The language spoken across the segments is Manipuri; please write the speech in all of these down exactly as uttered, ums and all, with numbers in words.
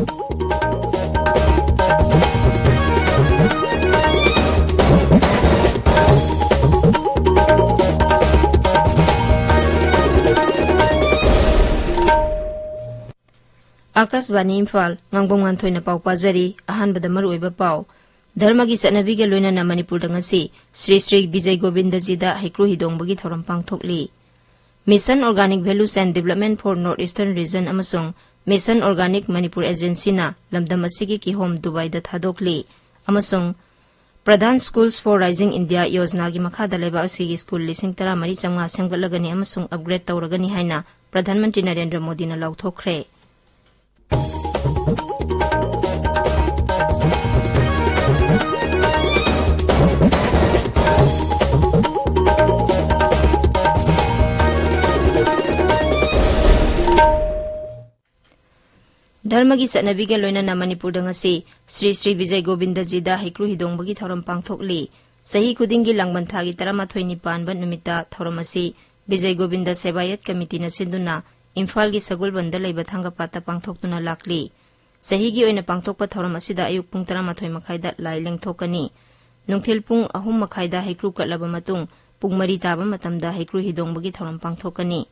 ꯑꯥꯀꯥꯁꯕꯥꯅꯤ ꯏꯝꯐꯥꯜ, ꯉꯥꯡꯕꯝ ꯉꯥꯟꯊꯣꯏꯅ ꯄꯥꯎ ꯄꯥꯖꯔꯤ꯫ ꯑꯍꯥꯟꯕꯗ ꯃꯔꯨꯑꯣꯏꯕ ꯄꯥꯎ꯫ ꯙꯔꯃꯒꯤ ꯆꯠꯅꯕꯤꯒ ꯂꯣꯏꯅꯅ ꯃꯅꯤꯄꯨꯔꯗ ꯉꯁꯤ ꯁ꯭ꯔꯤ ꯁ꯭ꯔꯤ ꯕꯤꯖꯩ ꯒꯣꯕꯤꯟꯗꯖꯤꯗ ꯍꯩꯀ꯭ꯔꯨ ꯍꯤꯗꯣꯡꯕꯒꯤ ꯊꯧꯔꯝ ꯄꯥꯡꯊꯣꯛꯂꯤ꯫ Mission Organic Value Chain Development for North Eastern Region ꯑꯃꯁꯨꯡ Mission Organic Manipur Agencyꯅ ꯂꯝꯗꯝ ꯑꯁꯤꯒꯤ ꯀꯤꯍꯣꯝ ꯗꯨꯕꯥꯏꯗ ꯊꯥꯗꯣꯛꯂꯤ꯫ ꯑꯃꯁꯨꯡ Pradhan Schools for Rising India ꯌꯣꯖꯅꯥꯒꯤ ꯃꯈꯥꯗ ꯂꯩꯕꯥꯛ ꯑꯁꯤꯒꯤ ꯁ꯭ꯀꯨꯜ ꯂꯤꯁꯤꯡ ꯇꯔꯥꯃꯔꯤ ꯆꯥꯝꯃꯉꯥ ꯁꯦꯝꯒꯠꯂꯒꯅꯤ ꯑꯃꯁꯨꯡ ꯑꯞꯒ꯭ꯔꯦꯗ ꯇꯧꯔꯒꯅꯤ ꯍꯥꯏꯅ ꯄ꯭ꯔꯙꯥꯟ ꯃꯟꯇ꯭ꯔꯤ ꯅꯔꯦꯟꯗ꯭ꯔ ꯃꯣꯗꯤꯅ ꯂꯥꯎꯊꯣꯛꯈ꯭ꯔꯦ꯫ ꯙꯔꯃꯒꯤ ꯆꯠꯅꯕꯤꯒ ꯂꯣꯏꯅꯅ ꯃꯅꯤꯄꯨꯔꯗ ꯉꯁꯤ ꯁ꯭ꯔꯤ ꯁ꯭ꯔꯤ ꯕꯤꯖꯩ ꯒꯣꯕꯤꯟꯗꯖꯤꯗ ꯍꯩꯀ꯭ꯔꯨ ꯍꯤꯗꯣꯡꯕꯒꯤ ꯊꯧꯔꯝ ꯄꯥꯡꯊꯣꯛꯂꯤ꯫ ꯆꯍꯤ ꯈꯨꯗꯤꯡꯒꯤ ꯂꯥꯡꯕꯟ ꯊꯥꯒꯤ ꯇꯔꯥꯃꯥꯊꯣꯏꯅꯤ ꯄꯥꯟꯕ ꯅꯨꯃꯤꯠꯇ ꯊꯧꯔꯝ ꯑꯁꯤ ꯕꯤꯖꯩ ꯒꯣꯕꯤꯟꯗ ꯁꯦꯕꯥꯌꯠ ꯀꯃꯤꯇꯤꯅ ꯁꯤꯟꯗꯨꯅ ꯏꯝꯐꯥꯜꯒꯤ ꯁꯒꯣꯜꯕꯟꯗ ꯂꯩꯕ ꯊꯥꯡꯒꯄꯥꯠꯇ ꯄꯥꯡꯊꯣꯛꯇꯨꯅ ꯂꯥꯛꯂꯤ꯫ ꯆꯍꯤꯒꯤ ꯑꯣꯏꯅ ꯄꯥꯡꯊꯣꯛꯄ ꯊꯧꯔꯝ ꯑꯁꯤꯗ ꯑꯌꯨꯛ ꯄꯨꯡ ꯇꯔꯥꯃꯥꯊꯣꯏ ꯃꯈꯥꯏꯗ ꯂꯥꯏ ꯂꯦꯡꯊꯣꯛꯀꯅꯤ꯫ ꯅꯨꯡꯊꯤꯜ ꯄꯨꯡ ꯑꯍꯨꯝ ꯃꯈꯥꯏꯗ ꯍꯩꯀ꯭ꯔꯨ ꯀꯠꯂꯕ ꯃꯇꯨꯡ, ꯄꯨꯡ ꯃꯔꯤ ꯇꯥꯕ ꯃꯇꯝꯗ ꯍꯩꯀ꯭ꯔꯨ ꯍꯤꯗꯣꯡꯕꯒꯤ ꯊꯧꯔꯝ ꯄꯥꯡꯊꯣꯛꯀꯅꯤ꯫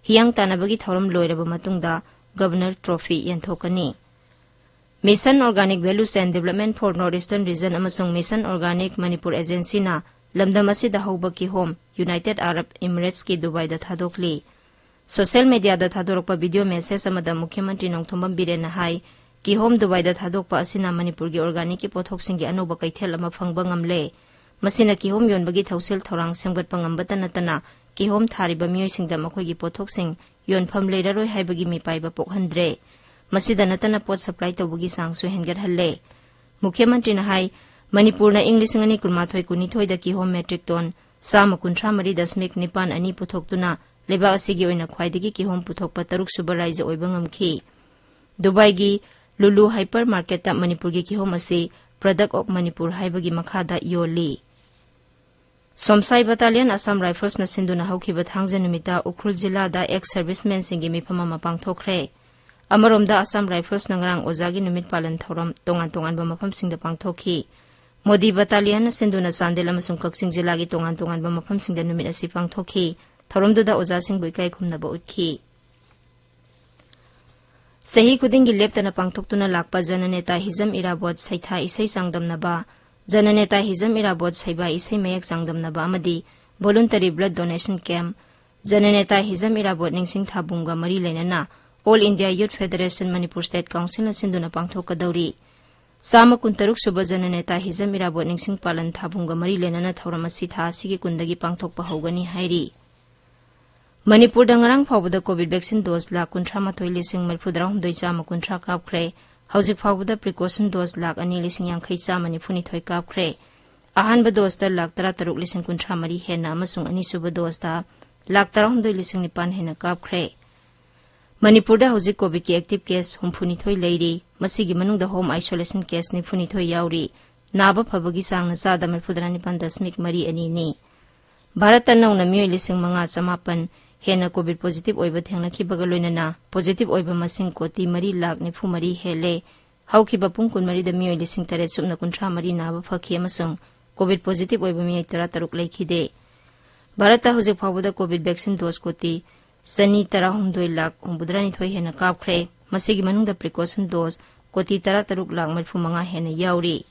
ꯍꯤꯌꯥꯡ ꯇꯥꯟꯅꯕꯒꯤ ꯊꯧꯔꯝ ꯂꯣꯏꯔꯕ ꯃꯇꯨꯡꯗ ꯒꯕꯔꯅꯔ ꯇ꯭ꯔꯣꯐꯤ ꯌꯦꯟꯊꯣꯛꯀꯅꯤ꯫ Mission Organic Value Chain Development for North Eastern Region ꯑꯃꯁꯨꯡ Mission Organic Manipur Agencyꯅ ꯂꯝꯗꯝ ꯑꯁꯤꯗ ꯍꯧꯕ ꯀꯤꯍꯣꯝ United Arab Emiratesꯀꯤ ꯗꯨꯕꯥꯏꯗ ꯊꯥꯗꯣꯛꯂꯤ꯫ ꯁꯣꯁꯤꯌꯦꯜ ꯃꯤꯗꯤꯌꯥꯗ ꯊꯥꯗꯣꯔꯛꯄ ꯚꯤꯗꯤꯑꯣ ꯃꯦꯁꯦꯖ ꯑꯃꯗ ꯃꯨꯈ꯭ꯌ ꯃꯟꯇ꯭ꯔꯤ ꯅꯣꯡꯊꯣꯝꯕꯝ ꯕꯤꯔꯦꯟꯅ ꯍꯥꯏ, ꯀꯤꯍꯣꯝ ꯗꯨꯕꯥꯏꯗ ꯊꯥꯗꯣꯛꯄ ꯑꯁꯤꯅ ꯃꯅꯤꯄꯨꯔꯒꯤ ꯑꯣꯔꯒꯥꯅꯤꯛꯀꯤ ꯄꯣꯠꯊꯣꯛꯁꯤꯡꯒꯤ ꯑꯅꯧꯕ ꯀꯩꯊꯦꯜ ꯑꯃ ꯐꯪꯕ ꯉꯝꯂꯦ꯫ ꯃꯁꯤꯅ ꯀꯤꯍꯣꯝ ꯌꯣꯟꯕꯒꯤ ꯊꯧꯁꯤꯜ ꯊꯧꯔꯥꯡ ꯁꯦꯝꯒꯠꯄ ꯉꯝꯕꯇ ꯅꯠꯇꯅ, ꯀꯤꯍꯣꯝ ꯊꯥꯔꯤꯕ ꯃꯤꯑꯣꯏꯁꯤꯡꯗ ꯃꯈꯣꯏꯒꯤ ꯄꯣꯠꯊꯣꯛꯁꯤꯡ ꯌꯣꯟꯐꯝ ꯂꯩꯔꯔꯣꯏ ꯍꯥꯏꯕꯒꯤ ꯃꯤꯄꯥꯏꯕ ꯄꯣꯛꯍꯟꯗ꯭ꯔꯦ꯫ ꯃꯁꯤꯗ ꯅꯠꯇꯅ ꯄꯣꯠ ꯁꯄ꯭ꯂꯥꯏ ꯇꯧꯕꯒꯤ ꯆꯥꯡꯁꯨ ꯍꯦꯟꯒꯠꯍꯜꯂꯦ꯫ ꯃꯨꯈ꯭ꯌ ꯃꯟꯇ꯭ꯔꯤꯅ ꯍꯥꯏ, ꯃꯅꯤꯄꯨꯔꯅ ꯏꯪ ꯂꯤꯁꯤꯡ ꯑꯅꯤ ꯀꯨꯟꯃꯥꯊꯣꯏ ꯀꯨꯟꯅꯤꯊꯣꯏꯗ ꯀꯤꯍꯣꯝ ꯃꯦꯇ꯭ꯔꯤꯛ ꯇꯣꯟ ꯆꯥꯝꯃ ꯀꯨꯟꯊ꯭ꯔꯥ ꯃꯔꯤ ꯗꯁꯃꯤꯛ ꯅꯤꯄꯥꯟ ꯑꯅꯤ ꯄꯨꯊꯣꯛꯇꯨꯅ ꯂꯩꯕꯥꯛ ꯑꯁꯤꯒꯤ ꯑꯣꯏꯅ ꯈ꯭ꯋꯥꯏꯗꯒꯤ ꯀꯤꯍꯣꯝ ꯄꯨꯊꯣꯛꯄ ꯇꯔꯨꯛꯁꯨꯕ ꯔꯥꯏꯖ꯭ꯌ ꯑꯣꯏꯕ ꯉꯝꯈꯤ꯫ ꯗꯨꯕꯥꯏꯒꯤ ꯂꯨꯂꯨ ꯍꯥꯏꯄꯔ ꯃꯥꯔꯀꯦꯠꯇ ꯃꯅꯤꯄꯨꯔꯒꯤ ꯀꯤꯍꯣꯝ ꯑꯁꯤ Product of Manipur ꯍꯥꯏꯕꯒꯤ ꯃꯈꯥꯗ ꯌꯣꯜꯂꯤ꯫ ꯁꯣꯝꯁꯥꯏ ꯕꯠꯇꯥꯂꯤꯌꯟ ꯑꯁꯥꯝ ꯔꯥꯏꯐꯜꯁꯅ ꯁꯤꯟꯗꯨꯅ ꯍꯧꯈꯤꯕ ꯊꯥꯡꯖ ꯅꯨꯃꯤꯠꯇ ꯎꯈ꯭ꯔꯨꯜ ꯖꯤꯂꯥꯗ ꯑꯦꯛꯁ ꯁꯔꯚꯤꯁꯃꯦꯟꯁꯤꯡꯒꯤ ꯃꯤꯐꯝ ꯑꯃ ꯄꯥꯡꯊꯣꯛꯈ꯭ꯔꯦ꯫ ꯑꯃꯔꯣꯝꯗ, ꯑꯁꯥꯝ ꯔꯥꯏꯐꯜꯁꯅ ꯉꯔꯥꯡ ꯑꯣꯖꯥꯒꯤ ꯅꯨꯃꯤꯠ ꯄꯥꯂꯟ ꯊꯧꯔꯝ ꯇꯣꯉꯥꯟ ꯇꯣꯉꯥꯟꯕ ꯃꯐꯝꯁꯤꯡꯗ ꯄꯥꯡꯊꯣꯛꯈꯤ꯫ ꯃꯣꯗꯤ ꯕꯇꯥꯂꯤꯌꯟꯅ ꯁꯤꯟꯗꯨꯅ ꯆꯥꯟꯗꯦꯜ ꯑꯃꯁꯨꯡ ꯀꯛꯆꯤꯡ ꯖꯤꯂꯥꯒꯤ ꯇꯣꯉꯥꯟ ꯇꯣꯉꯥꯟꯕ ꯃꯐꯝꯁꯤꯡꯗ ꯅꯨꯃꯤꯠ ꯑꯁꯤ ꯄꯥꯡꯊꯣꯛꯈꯤ꯫ ꯊꯧꯔꯝꯗꯨꯗ ꯑꯣꯖꯥꯁꯤꯡꯕꯨ ꯏꯀꯥꯏ ꯈꯨꯝꯅꯕ ꯎꯠꯈꯤ꯫ ꯆꯍꯤ ꯈꯨꯗꯤꯡꯒꯤ ꯂꯦꯞꯇꯅ ꯄꯥꯡꯊꯣꯛꯇꯨꯅ ꯂꯥꯛꯄ ꯖꯅꯅꯦꯇꯥ ꯍꯤꯖꯝ ꯏꯔꯥꯕꯣꯠ ꯁꯩꯊꯥ ꯏꯁꯩ ꯆꯥꯡꯗꯝꯅꯕ, ꯖꯅꯅꯦꯇꯥ ꯍꯤꯖꯝ ꯏꯔꯥꯕꯣꯠ ꯁꯩꯕꯥ ꯏꯁꯩ ꯃꯌꯦꯛ ꯆꯥꯡꯗꯝꯅꯕ ꯑꯃꯗꯤ voluntary blood donation camp, ꯖꯅꯅꯦꯇꯥ Hijam Irabot ꯅꯤꯡꯁꯤꯡ ꯊꯥꯕꯨꯡꯒ ꯃꯔꯤ ꯂꯩꯅꯅ All India Youth Federation Manipur State Councilꯅ ꯁꯤꯟꯗꯨꯅ ꯄꯥꯡꯊꯣꯛꯀꯗꯧꯔꯤ꯫ ꯆꯥꯝꯃ ꯀꯨꯟꯇꯔꯨꯛ ꯁꯨꯕ ꯖꯅꯅꯦꯇꯥ ꯍꯤꯖꯝ ꯏꯔꯥꯕꯣꯠ ꯅꯤꯡꯁꯤꯡ ꯄꯥꯂꯟ ꯊꯥꯕꯨꯡꯒ ꯃꯔꯤ ꯂꯩꯅꯅ ꯊꯧꯔꯝ ꯑꯁꯤ ꯊꯥ ꯑꯁꯤꯒꯤ ꯀꯨꯟꯗꯒꯤ ꯄꯥꯡꯊꯣꯛꯄ ꯍꯧꯒꯅꯤ ꯍꯥꯏꯔꯤ꯫ ꯃꯅꯤꯄꯨꯔꯗ ꯉꯔꯥꯡ ꯐꯥꯎꯕꯗ COVID vaccine dose ꯂꯥꯈ ꯀꯨꯟꯊ꯭ꯔꯥ ꯃꯥꯊꯣꯏ ꯂꯤꯁꯤꯡ ꯃꯔꯤꯐꯨ ꯇꯔꯥ ꯍꯨꯝꯗꯣꯏ ꯆꯥꯝꯃ ꯀꯨꯟꯊ꯭ꯔꯥ ꯀꯥꯞꯈ꯭ꯔꯦ꯫ ꯍꯧꯖꯤꯛ ꯐꯥꯎꯕꯗ precaution dose ꯂꯥꯈ ꯑꯅꯤ ꯂꯤꯁꯤꯡ ꯌꯥꯡꯈꯩ ꯆꯥꯝꯃ ꯅꯤꯐꯨ ꯅꯤꯊꯣꯏ ꯀꯥꯞꯈ꯭ꯔꯦ꯫ ꯑꯍꯥꯟꯕ doseꯇ ꯂꯥꯈ ꯇꯔꯥ ꯇꯔꯨꯛ ꯂꯤꯁꯤꯡ ꯀꯨꯟꯊ꯭ꯔꯥ ꯃꯔꯤ ꯍꯦꯟꯅ ꯑꯃꯁꯨꯡ ꯑꯅꯤꯁꯨꯕ doseꯇ ꯂꯥꯈ ꯇꯔꯥ ꯍꯨꯝꯗꯣꯏ ꯂꯤꯁꯤꯡ ꯅꯤꯄꯥꯟ ꯍꯦꯟꯅ ꯀꯥꯞꯈ꯭ꯔꯦ꯫ ꯃꯅꯤꯄꯨꯔꯗ ꯍꯧꯖꯤꯛ COVIDꯀꯤ active case ꯍꯨꯝꯐꯨ ꯅꯤꯊꯣꯏ ꯂꯩꯔꯤ꯫ ꯃꯁꯤꯒꯤ ꯃꯅꯨꯡꯗ home isolation case ꯅꯤꯐꯨ ꯅꯤꯊꯣꯏ ꯌꯥꯎꯔꯤ꯫ ꯅꯥꯕ ꯐꯕꯒꯤ ꯆꯥꯡꯅ ꯆꯥꯗ ꯃꯔꯤꯐꯨ ꯇꯔꯥ ꯅꯤꯄꯥꯟ ꯗꯁꯃꯤꯛ ꯃꯔꯤ ꯑꯅꯤꯅꯤ꯫ ꯚꯥꯔꯠꯇ ꯅꯧꯅ ꯃꯤꯑꯣꯏ ꯂꯤꯁꯤꯡ ꯃꯉꯥ ꯆꯃꯥꯄꯟ ꯍꯦꯟꯅ COVID positive ꯑꯣꯏꯕ ꯊꯦꯡꯅꯈꯤꯕꯒ ꯂꯣꯏꯅꯅ positive ꯑꯣꯏꯕ ꯃꯁꯤꯡ ꯀꯣꯇꯤ ꯃꯔꯤ ꯂꯥꯈ ꯅꯤꯐꯨ ꯃꯔꯤ ꯍꯦꯜꯂꯦ꯫ ꯍꯧꯈꯤꯕ ꯄꯨꯡ ꯀꯨꯟꯃꯔꯤꯗ ꯃꯤꯑꯣꯏ ꯂꯤꯁꯤꯡ ꯇꯔꯦꯠ ꯁꯨꯞꯅ ꯀꯨꯟꯊ꯭ꯔꯥ ꯃꯔꯤ ꯅꯥꯕ ꯐꯈꯤ ꯑꯃꯁꯨꯡ COVID positive ꯑꯣꯏꯕ ꯃꯤꯑꯣꯏ ꯇꯔꯥ ꯇꯔꯨꯛ ꯂꯩꯈꯤꯗꯦ꯫ ꯚꯥꯔꯠꯇ ꯍꯧꯖꯤꯛ ꯐꯥꯎꯕꯗ COVID vaccine dose ꯀꯣꯇꯤ ꯆꯅꯤ ꯇꯔꯥ ꯍꯨꯝꯗꯣꯏ ꯂꯥꯈ ꯍꯨꯝꯐꯨꯇꯔꯥ ꯅꯤꯊꯣꯏ ꯍꯦꯟꯅ ꯀꯥꯞꯈ꯭ꯔꯦ꯫ ꯃꯁꯤꯒꯤ ꯃꯅꯨꯡꯗ precaution dose ꯀꯣꯇꯤ ꯇꯔꯥ ꯇꯔꯨꯛ ꯂꯥꯈ ꯃꯔꯤꯐꯨ ꯃꯉꯥ ꯍꯦꯟꯅ ꯌꯥꯎꯔꯤ꯫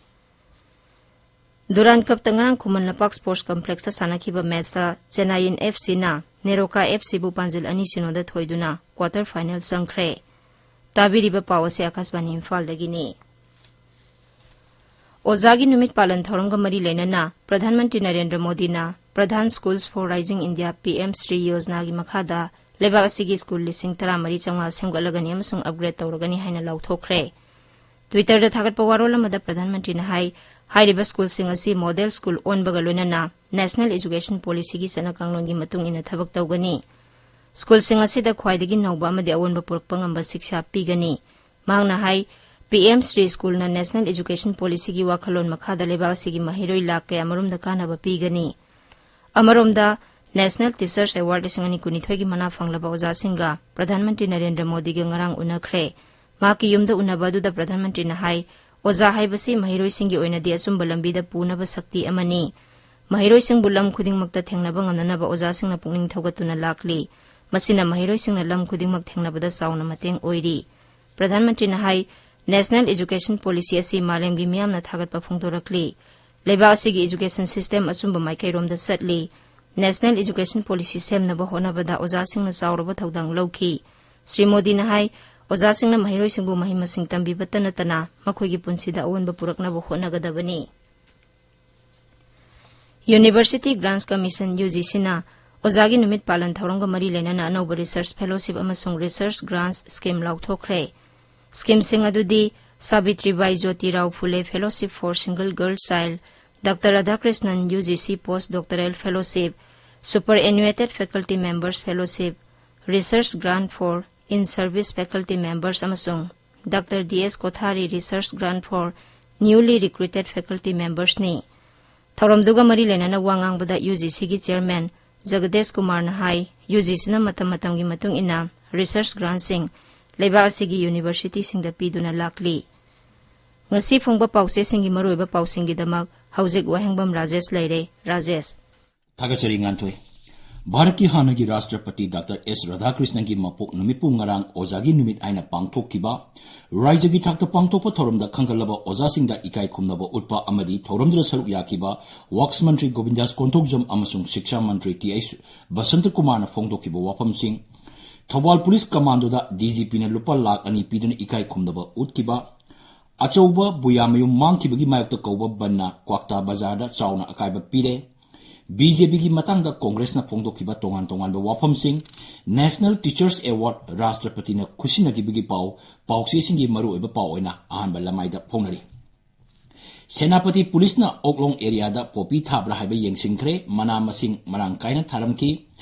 Durand Cupꯇ ꯉꯔꯥꯡ ꯈꯨꯃꯟ ꯂꯝꯄꯥꯛ Sports Complexꯇ ꯁꯥꯟꯅꯈꯤꯕ matchꯇ Chennaiyin FCꯅ Neroka FCꯕꯨ ꯄꯥꯟꯖꯤꯜ ꯑꯅꯤ ꯁꯤꯅꯣꯗ ꯊꯣꯏꯗꯨꯅ quarter final ꯆꯪꯈ꯭ꯔꯦ꯫ ꯇꯥꯕꯤꯔꯤꯕ ꯄꯥꯎ ꯑꯁꯤ ꯑꯀꯥꯁꯕꯥꯅꯤ ꯏꯝꯐꯥꯜꯗꯒꯤꯅꯤ꯫ ꯑꯣꯖꯥꯒꯤ ꯅꯨꯃꯤꯠ ꯄꯥꯂꯟ ꯊꯧꯔꯝꯒ ꯃꯔꯤ ꯂꯩꯅꯅ ꯄ꯭ꯔꯙꯥꯟ ꯃꯟꯇ꯭ꯔꯤ ꯅꯔꯦꯟꯗ꯭ꯔ ꯃꯣꯗꯤꯅ Pradhan Schools for Rising India, PM SHRI Yojanaꯒꯤ ꯃꯈꯥꯗ ꯂꯩꯕꯥꯛ ꯑꯁꯤꯒꯤ ꯁ꯭ꯀꯨꯜ ꯂꯤꯁꯤꯡ ꯇꯔꯥꯃꯔꯤ ꯆꯥꯝꯃꯉꯥ ꯁꯦꯝꯒꯠꯂꯒꯅꯤ ꯑꯃꯁꯨꯡ upgrade ꯇꯧꯔꯒꯅꯤ ꯍꯥꯏꯅ ꯂꯥꯎꯊꯣꯛꯈ꯭ꯔꯦ꯫ Twitterꯗ ꯊꯥꯒꯠꯄ ꯋꯥꯔꯣꯜ ꯑꯃꯗ ꯄ꯭ꯔꯙꯥꯟ ꯃꯟꯇ꯭ꯔꯤꯅ ꯍꯥꯏ, ꯍꯥꯏꯔꯤꯕ ꯁ꯭ꯀꯨꯜꯁꯤꯡ ꯑꯁꯤ model ꯁ꯭ꯀꯨꯜ ꯑꯣꯟꯕꯒ ꯂꯣꯏꯅꯅ National Education Policyꯒꯤ ꯆꯠꯅ ꯀꯥꯡꯂꯣꯟꯒꯤ ꯃꯇꯨꯡ ꯏꯟꯅ ꯊꯕꯛ ꯇꯧꯒꯅꯤ꯫ ꯁ꯭ꯀꯨꯜꯁꯤꯡ ꯑꯁꯤꯗ ꯈ꯭ꯋꯥꯏꯗꯒꯤ ꯅꯧꯕ ꯑꯃꯗꯤ ꯑꯑꯣꯟꯕ ꯄꯨꯔꯛꯄ ꯉꯝꯕ ꯁꯤꯛꯁꯥ ꯄꯤꯒꯅꯤ꯫ ꯃꯍꯥꯛꯅ ꯍꯥꯏ, PM SHRI ꯁ꯭ꯀꯨꯜꯅ National Education Policyꯒꯤ ꯋꯥꯈꯜꯂꯣꯟ ꯃꯈꯥꯗ ꯂꯩꯕꯥꯛ ꯑꯁꯤꯒꯤ ꯃꯍꯩꯔꯣꯏ ꯂꯥꯈ ꯀꯌꯥꯃꯔꯨꯝꯗ ꯀꯥꯟꯅꯕ ꯄꯤꯒꯅꯤ꯫ ꯑꯃꯔꯣꯝꯗ, National Teachers Award ꯂꯤꯁꯤꯡ ꯑꯅꯤ ꯀꯨꯟꯅꯤꯊꯣꯏꯒꯤ ꯃꯅꯥ ꯐꯪꯂꯕ ꯑꯣꯖꯥꯁꯤꯡꯒ ꯄ꯭ꯔꯙꯥꯟ ꯃꯟꯇ꯭ꯔꯤ ꯅꯔꯦꯟꯗ꯭ꯔ ꯃꯣꯗꯤꯒ ꯉꯔꯥꯡ ꯎꯅꯈ꯭ꯔꯦ꯫ ꯃꯍꯥꯛꯀꯤ ꯌꯨꯝꯗ ꯎꯅꯕ ꯑꯗꯨꯗ ꯄ꯭ꯔꯙꯥꯟ ꯃꯟꯇ꯭ꯔꯤꯅ ꯍꯥꯏ, ꯑꯣꯖꯥ ꯍꯥꯏꯕꯁꯤ ꯃꯍꯩꯔꯣꯏꯁꯤꯡꯒꯤ ꯑꯣꯏꯅꯗꯤ ꯑꯆꯨꯝꯕ ꯂꯝꯕꯤꯗ ꯄꯨꯅꯕ ꯁꯛꯇꯤ ꯑꯃꯅꯤ꯫ ꯃꯍꯩꯔꯣꯏꯁꯤꯡꯕꯨ ꯂꯝ ꯈꯨꯗꯤꯡꯃꯛꯇ ꯊꯦꯡꯅꯕ ꯉꯝꯅꯅꯕ ꯑꯣꯖꯥꯁꯤꯡꯅ ꯄꯨꯛꯅꯤꯡ ꯊꯧꯒꯠꯇꯨꯅ ꯂꯥꯛꯂꯤ꯫ ꯃꯁꯤꯅ ꯃꯍꯩꯔꯣꯏꯁꯤꯡꯅ ꯂꯝ ꯈꯨꯗꯤꯡꯃꯛ ꯊꯦꯡꯅꯕꯗ ꯆꯥꯎꯅ ꯃꯇꯦꯡ ꯑꯣꯏꯔꯤ꯫ ꯄ꯭ꯔꯙꯥꯟ ꯃꯟꯇ꯭ꯔꯤꯅ ꯍꯥꯏ, National Education Policy ꯑꯁꯤ ꯃꯥꯂꯦꯝꯒꯤ ꯃꯤꯌꯥꯝꯅ ꯊꯥꯒꯠꯄ ꯐꯣꯡꯗꯣꯔꯛꯂꯤ꯫ ꯂꯩꯕꯥꯛ ꯑꯁꯤꯒꯤ education system ꯑꯆꯨꯝꯕ ꯃꯥꯏꯀꯩꯔꯣꯝꯗ ꯆꯠꯂꯤ꯫ National Education Policy ꯁꯦꯝꯅꯕ ꯍꯣꯠꯅꯕꯗ ꯑꯣꯖꯥꯁꯤꯡꯅ ꯆꯥꯎꯔꯕ ꯊꯧꯗꯥꯡ ꯂꯧꯈꯤ꯫ ꯁ꯭ꯔꯤ ꯃꯣꯗꯤꯅ ꯍꯥꯏ, ꯑꯣꯖꯥꯁꯤꯡꯅ ꯃꯍꯩꯔꯣꯏꯁꯤꯡꯕꯨ ꯃꯍꯩ ꯃꯁꯤꯡ ꯇꯝꯕꯤꯕꯇ ꯅꯠꯇꯅ ꯃꯈꯣꯏꯒꯤ ꯄꯨꯟꯁꯤꯗ ꯑꯑꯣꯟꯕ ꯄꯨꯔꯛꯅꯕ ꯍꯣꯠꯅꯒꯗꯕꯅꯤ꯫ University Grants Commission, UGCꯅ ꯑꯣꯖꯥꯒꯤ ꯅꯨꯃꯤꯠ ꯄꯥꯂꯟ ꯊꯧꯔꯝꯒ ꯃꯔꯤ ꯂꯩꯅꯅ ꯑꯅꯧꯕ research fellowship ꯑꯃꯁꯨꯡ research grants scheme ꯂꯥꯎꯊꯣꯛꯈ꯭ꯔꯦ꯫ Schemeꯁꯤꯡ ꯑꯗꯨꯗꯤ Savitribai Jyotirao Phule Fellowship for Single Girl Child, Doctor Radhakrishnan UGC Post Doctoral Fellowship, Superannuated Faculty Members Fellowship, Research Grant for In-Service Faculty Members ꯑꯃꯁꯨꯡ Doctor D S Kothari Research Grant for Newly Recruited Faculty Membersꯅꯤ꯫ ꯊꯧꯔꯝꯗꯨꯒ ꯃꯔꯤ ꯂꯩꯅꯅ ꯋꯥ ꯉꯥꯡꯕꯗ UGCꯒꯤ chairman ꯖꯒꯗꯦꯁ ꯀꯨꯃꯥꯔꯅ ꯍꯥꯏ, UGCꯅ ꯃꯇꯝ ꯃꯇꯝꯒꯤ ꯃꯇꯨꯡ ꯏꯟꯅ research grantꯁꯤꯡ ꯂꯩꯕꯥꯛ ꯑꯁꯤꯒꯤ universityꯁꯤꯡꯗ ꯄꯤꯗꯨꯅ ꯂꯥꯛꯂꯤ꯫ ꯉꯁꯤ ꯐꯣꯡꯕ ꯄꯥꯎꯆꯦꯁꯤꯡꯒꯤ ꯃꯔꯨꯑꯣꯏꯕ ꯄꯥꯎꯁꯤꯡꯒꯤꯗꯃꯛ ꯍꯧꯖꯤꯛ ꯋꯥꯍꯦꯡꯕꯝ ꯔꯥꯖꯦꯁ ꯂꯩꯔꯦ꯫ ꯔꯥꯖꯦꯁ꯫ ꯊꯥꯒꯠꯆꯔꯤ ꯉꯥꯟꯊꯣꯏ꯫ ꯚꯥꯔꯠꯀꯤ ꯍꯥꯟꯅꯒꯤ ꯔꯥꯁꯇ꯭ꯔꯄꯇꯤ ꯗꯥꯛꯇꯔ ꯑꯦꯁ ꯔꯥꯙꯥꯀ꯭ꯔꯤꯁꯅꯟꯒꯤ ꯃꯄꯣꯛ ꯅꯨꯃꯤꯠꯄꯨ ꯉꯔꯥꯡ ꯑꯣꯖꯥꯒꯤ ꯅꯨꯃꯤꯠ ꯍꯥꯏꯅ ꯄꯥꯡꯊꯣꯛꯈꯤꯕ, ꯔꯥꯏꯖꯒꯤ ꯊꯥꯛꯇ ꯄꯥꯡꯊꯣꯛꯄ ꯊꯧꯔꯝꯗ ꯈꯟꯒꯠꯂꯕ ꯑꯣꯖꯥꯁꯤꯡꯗ ꯏꯀꯥꯏ ꯈꯨꯝꯅꯕ ꯎꯠꯄ ꯑꯃꯗꯤ ꯊꯧꯔꯝꯗꯨꯗ ꯁꯔꯨꯛ ꯌꯥꯈꯤꯕ ꯋꯛꯁ ꯃꯟꯇ꯭ꯔꯤ ꯒꯣꯕꯤꯟꯗꯥꯁ ꯀꯣꯟꯊꯧꯖꯝ ꯑꯃꯁꯨꯡ ꯁꯤꯛꯁꯥ ꯃꯟꯇ꯭ꯔꯤ ꯇꯤ ꯑꯩꯆ ꯕꯁꯟꯇꯀꯨꯃꯥꯔꯅ ꯐꯣꯡꯗꯣꯛꯈꯤꯕ ꯋꯥꯐꯝꯁꯤꯡ, ꯊꯧꯕꯥꯜ ꯄꯨꯂꯤꯁ ꯀꯃꯥꯟꯗꯣꯗ ꯗꯤꯖꯤꯄꯤꯅ ꯂꯨꯄꯥ ꯂꯥꯈ ꯑꯅꯤ ꯄꯤꯗꯨꯅ ꯏꯀꯥꯏ ꯈꯨꯝꯅꯕ ꯎꯠꯈꯤꯕ, ꯑꯆꯧꯕ ꯕꯨꯌꯥꯃꯌꯨꯝ ꯃꯥꯡꯈꯤꯕꯒꯤ ꯃꯥꯌꯣꯛꯇ ꯀꯧꯕ ꯕꯟꯅ ꯀ꯭ꯋꯥꯛꯇꯥ ꯕꯖꯥꯔꯗ ꯆꯥꯎꯅ ꯑꯀꯥꯏꯕ ꯄꯤꯔꯦ꯫ ꯕꯤ ꯖꯦ ꯄꯤꯒꯤ ꯃꯇꯥꯡꯗ ꯀꯣꯡꯒ꯭ꯔꯦꯁꯅ ꯐꯣꯡꯗꯣꯛꯈꯤꯕ ꯇꯣꯉꯥꯟ ꯇꯣꯉꯥꯟꯕ ꯋꯥꯐꯝꯁꯤꯡ, National Teachers Award ꯔꯥꯁꯇ꯭ꯔꯄꯇꯤꯅ ꯈꯨꯠꯁꯤꯟꯅꯈꯤꯕꯒꯤ ꯄꯥꯎ, ꯄꯥꯎꯆꯦꯁꯤꯡꯒꯤ ꯃꯔꯨꯑꯣꯏꯕ ꯄꯥꯎ ꯑꯣꯏꯅ ꯑꯍꯥꯟꯕ ꯂꯃꯥꯏꯗ ꯐꯣꯡꯅꯔꯤ꯫ ꯁꯦꯅꯥꯄꯇꯤ ꯄꯨꯂꯤꯁꯅ ꯑꯣꯛꯂꯣꯡ ꯑꯦꯔꯤꯌꯥꯗ ꯄꯣꯄꯤ ꯊꯥꯕ꯭ꯔꯥ ꯍꯥꯏꯕ ꯌꯦꯡꯁꯤꯟꯈ꯭ꯔꯦ꯫ ꯃꯅꯥ ꯃꯁꯤꯡ ꯃꯔꯥꯡ ꯀꯥꯏꯅ ꯊꯥꯔꯝꯈꯤ꯫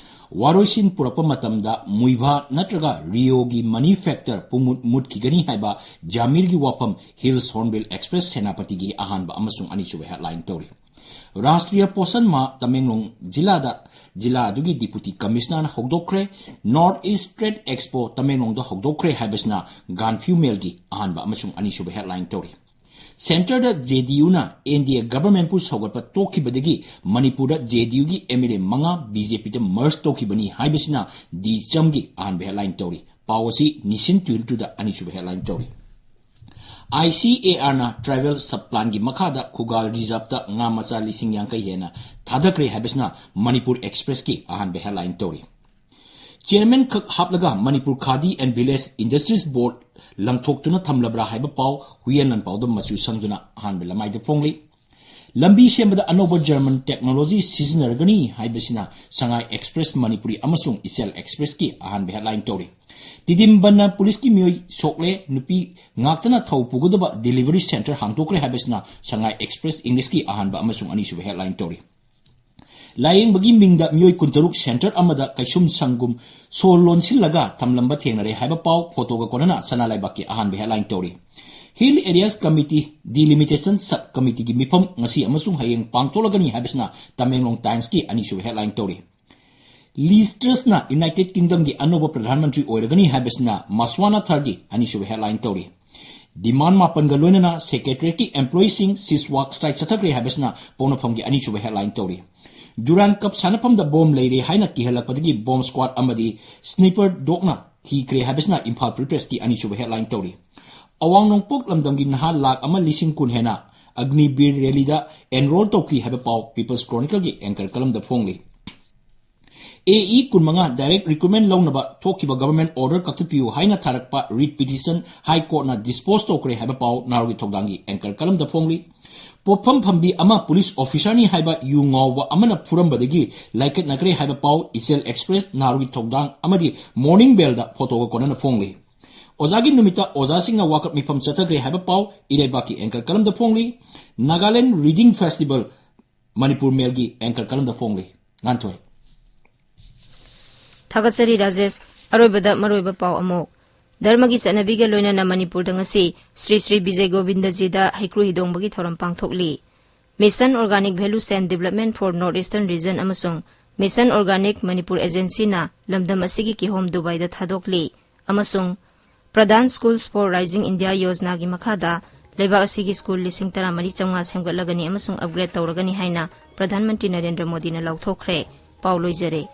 ꯋꯥꯔꯣꯏꯁꯤꯟ ꯄꯨꯔꯛꯄ ꯃꯇꯝꯗ ꯃꯨꯏꯚꯥ ꯅꯠꯇ꯭ꯔꯒ ꯔꯤꯌꯣꯒꯤ manufacture ꯄꯨꯡꯃꯨꯠ ꯃꯨꯠꯈꯤꯒꯅꯤ ꯍꯥꯏꯕ ꯖꯥꯃꯤꯔꯒꯤ ꯋꯥꯐꯝ Hills Hornbill Express ꯁꯦꯅꯥꯄꯇꯤꯒꯤ ꯑꯍꯥꯟꯕ ꯑꯃꯁꯨꯡ ꯑꯅꯤꯁꯨꯕ headline ꯇꯧꯔꯤ꯫ ꯔꯥꯁꯇ꯭ꯔꯤꯌꯥ ꯄꯣꯁꯟ ꯃꯥꯍ ꯇꯃꯦꯡꯂꯣꯡ ꯖꯤꯂꯥꯗ, ꯖꯤꯂꯥ ꯑꯗꯨꯒꯤ ꯗꯤꯄꯨꯇꯤ ꯀꯃꯤꯁꯅꯔꯅ ꯍꯧꯗꯣꯛꯈ꯭ꯔꯦ꯫ ꯅꯣꯔꯠ ꯏꯁ ꯇ꯭ꯔꯦꯗ ꯑꯦꯛꯁꯄꯣ ꯇꯃꯦꯡꯂꯣꯡꯗ ꯍꯧꯗꯣꯛꯈ꯭ꯔꯦ ꯍꯥꯏꯕꯁꯤꯅ ꯒꯥꯟꯐꯤꯌꯨ ꯃꯦꯜꯒꯤ ꯑꯍꯥꯟꯕ ꯑꯃꯁꯨꯡ ꯑꯅꯤꯁꯨꯕ ꯍꯦꯗꯂꯥꯏꯟ ꯇꯧꯔꯤ꯫ ꯁꯦꯟꯇꯔꯗ ꯖꯦꯗꯤꯌꯨꯅ ꯑꯦꯟꯗꯤꯑꯦ ꯒꯚꯔꯟꯃꯦꯟꯠꯄꯨ ꯁꯧꯒꯠꯄ ꯇꯣꯛꯈꯤꯕꯗꯒꯤ ꯃꯅꯤꯄꯨꯔꯗ ꯖꯦꯗꯤꯌꯨꯒꯤ ꯑꯦꯝ ꯑꯦꯜ ꯑꯦ ꯃꯉꯥ ꯕꯤꯖꯦꯄꯤꯗ ꯃꯔꯖ ꯇꯧꯈꯤꯕꯅꯤ ꯍꯥꯏꯕꯁꯤꯅ ꯗꯤ ꯆꯝꯒꯤ ꯑꯍꯥꯟꯕ ꯍꯦꯗꯂꯥꯏꯟ ꯇꯧꯔꯤ꯫ ꯄꯥꯎ ꯑꯁꯤ ꯅꯤꯁꯤꯟ ꯇ꯭ꯋꯦꯟꯇꯤ ꯇꯨꯗ ꯑꯅꯤꯁꯨꯕ ꯍꯦꯗꯂꯥꯏꯟ ꯇꯧꯔꯤ꯫ I C A ꯑꯥꯔꯅ tribal sub ꯄ꯭ꯂꯥꯟꯒꯤ ꯃꯈꯥꯗ ꯈꯨꯒꯥ ꯔꯤꯖꯥꯔꯚꯇ ꯉꯥ ꯃꯆꯥ ꯂꯤꯁꯤꯡ ꯌꯥꯡꯈꯩ ꯍꯦꯟꯅ ꯊꯥꯗꯈ꯭ꯔꯦ ꯍꯥꯏꯕꯁꯤꯅ ꯃꯅꯤꯄꯨꯔ ꯑꯦꯛꯁꯄ꯭ꯔꯦꯁꯀꯤ ꯑꯍꯥꯟꯕ ꯍꯦꯗꯂꯥꯏꯟ ꯇꯧꯔꯤ꯫ ꯆꯤꯌꯔꯃꯦꯟ ꯈꯛ ꯍꯥꯞꯂꯒ ꯃꯅꯤꯄꯨꯔ ꯈꯥꯗꯤ ꯑꯦꯟ ꯚꯤꯂꯦꯖ ꯏꯟꯗꯁꯇ꯭ꯔꯤꯁ ꯕꯣꯔꯗ ꯂꯪꯊꯣꯛꯇꯨꯅ ꯊꯝꯂꯕ꯭ꯔꯥ ꯍꯥꯏꯕ ꯄꯥꯎ ꯍꯨꯏꯌꯦꯟ ꯂꯥꯟꯄꯥꯎꯗ ꯃꯆꯨ ꯁꯪꯗꯨꯅ ꯑꯍꯥꯟꯕ ꯂꯃꯥꯏꯗ ꯐꯣꯡꯂꯤ꯫ ꯂꯝꯕꯤ ꯁꯦꯝꯕꯗ ꯑꯅꯧꯕ ꯖꯔꯃꯟ ꯇꯦꯛꯅꯣꯂꯣꯖꯤ ꯁꯤꯖꯤꯟꯅꯔꯒꯅꯤ ꯍꯥꯏꯕꯁꯤꯅ ꯁꯉꯥꯏ ꯑꯦꯛꯁꯄ꯭ꯔꯦꯁ ꯃꯅꯤꯄꯨꯔꯤ ꯑꯃꯁꯨꯡ ꯏꯆꯦꯜ ꯑꯦꯛꯁꯄ꯭ꯔꯦꯁꯀꯤ ꯑꯍꯥꯟꯕ ꯍꯦꯗꯂꯥꯏꯟ ꯇꯧꯔꯤ꯫ ꯇꯤꯗꯤꯝꯕꯟꯅ ꯄꯨꯂꯤꯁꯀꯤ ꯃꯤꯑꯣꯏ ꯁꯣꯛꯂꯦ, ꯅꯨꯄꯤ ꯉꯥꯛꯇꯅ ꯊꯧ ꯄꯨꯒꯗꯕ ꯗꯦꯂꯤꯚꯔꯤ ꯁꯦꯟꯇꯔ ꯍꯥꯡꯗꯣꯛꯈ꯭ꯔꯦ ꯍꯥꯏꯕꯁꯤꯅ ꯁꯉꯥꯏ ꯑꯦꯛꯁꯄ꯭ꯔꯦꯁ ꯏꯪꯂꯤꯁꯀꯤ ꯑꯍꯥꯟꯕ ꯑꯃꯁꯨꯡ ꯑꯅꯤꯁꯨꯕ ꯍꯦꯗꯂꯥꯏꯟ ꯇꯧꯔꯤ꯫ ꯂꯥꯌꯦꯡꯕꯒꯤ ꯃꯤꯡꯗ ꯃꯤꯑꯣꯏ ꯀꯨꯟꯇꯔꯨꯛ ꯁꯦꯟꯇꯔ ꯑꯃꯗ ꯀꯩꯁꯨꯝ ꯁꯪꯒꯨꯝ ꯁꯣ ꯂꯣꯟꯁꯤꯜꯂꯒ ꯊꯝꯂꯝꯕ ꯊꯦꯡꯅꯔꯦ ꯍꯥꯏꯕ ꯄꯥꯎ ꯐꯣꯇꯣꯒ ꯀꯣꯟꯅꯅ ꯁꯅꯥ ꯂꯩꯕꯥꯛꯀꯤ ꯑꯍꯥꯟꯕ ꯍꯦꯗꯂꯥꯏꯟ ꯇꯧꯔꯤ꯫ Hill areas committee delimitation sub ꯀꯃꯤꯇꯤꯒꯤ ꯃꯤꯐꯝ ꯉꯁꯤ ꯑꯃꯁꯨꯡ ꯍꯌꯦꯡ ꯄꯥꯡꯊꯣꯛꯂꯒꯅꯤ ꯍꯥꯏꯕꯁꯤꯅ ꯇꯃꯦꯡꯂꯣꯡ ꯇꯥꯏꯝꯁꯀꯤ ꯑꯅꯤꯁꯨꯕ ꯍꯦꯗꯂꯥꯏꯟ ꯇꯧꯔꯤ꯫ ꯂꯤꯖ ꯇ꯭ꯔꯁꯅ ꯌꯨꯅꯥꯏꯇꯦꯗ ꯀꯤꯡꯗꯝꯒꯤ ꯑꯅꯧꯕ ꯄ꯭ꯔꯙꯥꯟ ꯃꯟꯇ꯭ꯔꯤ ꯑꯣꯏꯔꯒꯅꯤ ꯍꯥꯏꯕꯁꯤꯅ ꯃꯁ꯭ꯋꯥꯅꯥ ꯊꯥꯔꯒꯤ ꯑꯅꯤꯁꯨꯕ ꯍꯦꯗꯂꯥꯏꯟ ꯇꯧꯔꯤ꯫ ꯗꯤꯃꯥꯟ ꯃꯥꯄꯟꯒ ꯂꯣꯏꯅꯅ ꯁꯦꯀ꯭ꯔꯦꯇꯔꯤꯌꯦꯠꯀꯤ ꯑꯦꯝꯄ꯭ꯂꯣꯌꯤꯁꯤꯡ ꯁꯤꯁ ꯋꯥꯛ ꯁ꯭ꯇ꯭ꯔꯥꯏꯛ ꯆꯠꯊꯈ꯭ꯔꯦ ꯍꯥꯏꯕꯁꯤꯅ ꯄꯣꯛꯅꯐꯝꯒꯤ ꯑꯅꯤꯁꯨꯕ ꯍꯦꯗꯂꯥꯏꯟ ꯇꯧꯔꯤ꯫ ꯗꯨꯔꯥꯟ ꯀꯞ ꯁꯥꯟꯅꯐꯝꯗ ꯕꯣꯝ ꯂꯩꯔꯦ ꯍꯥꯏꯅ ꯀꯤꯍꯜꯂꯛꯄꯗꯒꯤ ꯕꯣꯝ ꯁ꯭ꯀ꯭ꯋꯥꯗ ꯑꯃꯗꯤ ꯁ꯭ꯅꯤꯄꯔ ꯗꯣꯒꯅ ꯊꯤꯈ꯭ꯔꯦ ꯍꯥꯏꯕꯁꯤꯅ ꯏꯝꯐꯥꯜ ꯐ꯭ꯔꯤ ꯄ꯭ꯔꯦꯁꯀꯤ ꯑꯅꯤꯁꯨꯕ ꯍꯦꯗꯂꯥꯏꯟ ꯇꯧꯔꯤ꯫ ꯑꯋꯥꯡ ꯅꯣꯡꯄꯣꯛ ꯂꯝꯗꯝꯒꯤ ꯅꯍꯥ ꯂꯥꯈ ꯑꯃ ꯂꯤꯁꯤꯡ ꯀꯨꯟ ꯍꯦꯟꯅ ꯑꯒꯅꯤꯕꯤꯔ ꯔꯦꯂꯤꯗ ꯑꯦꯟꯔꯣꯜ ꯇꯧꯈꯤ ꯍꯥꯏꯕ ꯄꯥꯎ ꯄꯤꯄꯜꯁ ꯀ꯭ꯔꯣꯅꯤꯀꯜꯒꯤ ꯑꯦꯡꯀꯔ ꯀꯂꯝꯗ ꯐꯣꯡꯂꯤ꯫ ꯑꯦ ꯏ ꯀꯨꯟꯃꯉꯥ ꯗꯥꯏꯔꯦꯛ ꯔꯤꯀ꯭ꯔꯨꯠꯃꯦꯟ ꯂꯧꯅꯕ ꯊꯣꯛꯈꯤꯕ ꯒꯚꯔꯟꯃꯦꯟꯠ ꯑꯣꯔꯗꯔ ꯀꯛꯊꯠꯄꯤꯌꯨ ꯍꯥꯏꯅ ꯊꯥꯔꯛꯄ ꯔꯤꯠ ꯄꯤꯇꯤꯁꯟ ꯍꯥꯏ ꯀꯣꯔꯠꯅ ꯗꯤꯁꯄꯣꯖ ꯇꯧꯈ꯭ꯔꯦ ꯍꯥꯏꯕ ꯄꯥꯎ ꯅꯍꯥꯔꯣꯜꯒꯤ ꯊꯧꯗꯥꯡꯒꯤ ꯑꯦꯡꯀꯔ ꯀꯂꯝꯗ ꯐꯣꯡꯂꯤ꯫ ꯄꯣꯠꯐꯝ ꯐꯝꯕꯤ ꯑꯃ ꯄꯨꯂꯤꯁ ꯑꯣꯐꯤꯁꯔꯅꯤ ꯍꯥꯏꯕ ꯌꯨ ꯉꯥꯎꯕ ꯑꯃꯅ ꯐꯨꯔꯝꯕꯗꯒꯤ ꯂꯥꯏꯀꯠꯅꯈ꯭ꯔꯦ ꯍꯥꯏꯕ ꯄꯥꯎ ꯏꯆꯦꯜ ꯑꯦꯛꯁꯄ꯭ꯔꯦꯁ, ꯅꯍꯥꯔꯣꯜꯒꯤ ꯊꯧꯗꯥꯡ ꯑꯃꯗꯤ ꯃꯣꯔꯅꯤꯡ ꯕꯦꯜꯗ ꯐꯣꯇꯣꯒ ꯀꯣꯟꯅꯅ ꯐꯣꯡꯂꯤ꯫ ꯑꯣꯖꯥꯒꯤ ꯅꯨꯃꯤꯠꯇ ꯑꯣꯖꯥꯁꯤꯡꯅ ꯋꯥꯀꯠ ꯃꯤꯐꯝ ꯆꯠꯊꯈ꯭ꯔꯦ ꯍꯥꯏꯕ ꯄꯥꯎ ꯏꯔꯩꯕꯥꯛꯀꯤ ꯑꯦꯡꯀꯔ ꯀꯂꯝꯗ ꯐꯣꯡꯂꯤ꯫ ꯅꯥꯒꯥꯂꯦꯟ ꯔꯤꯗꯤꯡ ꯐꯦꯁꯇꯤꯚꯦꯜ ꯃꯅꯤꯄꯨꯔ ꯃꯦꯜꯒꯤ ꯑꯦꯡꯀꯔ ꯀꯂꯝꯗ ꯐꯣꯡꯂꯤ꯫ ꯉꯥꯟꯊꯣꯏ꯫ ꯊꯥꯒꯠꯆꯔꯤ ꯔꯥꯖꯦꯁ꯫ ꯑꯔꯣꯏꯕꯗ ꯃꯔꯨꯑꯣꯏꯕ ꯄꯥꯎ ꯑꯃꯨꯛ꯫ ꯙꯔꯃꯒꯤ ꯆꯠꯅꯕꯤꯒ ꯂꯣꯏꯅꯅ ꯃꯅꯤꯄꯨꯔꯗ ꯉꯁꯤ ꯁ꯭ꯔꯤ ꯁ꯭ꯔꯤ ꯕꯤꯖꯌ ꯒꯣꯕꯤꯟꯗꯖꯤꯗ ꯍꯩꯀ꯭ꯔꯨ ꯍꯤꯗꯣꯡꯕꯒꯤ ꯊꯧꯔꯝ ꯄꯥꯡꯊꯣꯛꯂꯤ꯫ Mission Organic Value Chain Development for North Eastern Region ꯑꯃꯁꯨꯡ Mission Organic Manipur Agencyꯅ ꯂꯝꯗꯝ ꯑꯁꯤꯒꯤ ꯀꯤꯍꯣꯝ ꯗꯨꯕꯥꯏꯗ ꯊꯥꯗꯣꯛꯂꯤ ꯑꯃꯁꯨꯡ Pradhan Schools for Rising India ꯌꯣꯖꯅꯥꯒꯤ ꯃꯈꯥꯗ ꯂꯩꯕꯥꯛ ꯑꯁꯤꯒꯤ ꯁ꯭ꯀꯨꯜ ꯂꯤꯁꯤꯡ ꯇꯔꯥꯃꯔꯤ ꯆꯥꯝꯃꯉꯥ ꯁꯦꯝꯒꯠꯂꯒꯅꯤ ꯑꯃꯁꯨꯡ ꯑꯞꯒ꯭ꯔꯦꯗ ꯇꯧꯔꯒꯅꯤ ꯍꯥꯏꯅ ꯄ꯭ꯔꯙꯥꯟ ꯃꯟꯇ꯭ꯔꯤ ꯅꯔꯦꯟꯗ꯭ꯔ ꯃꯣꯗꯤꯅ ꯂꯥꯎꯊꯣꯛꯈ꯭ꯔꯦ꯫ ꯄꯥꯎ ꯂꯣꯏꯖꯔꯦ꯫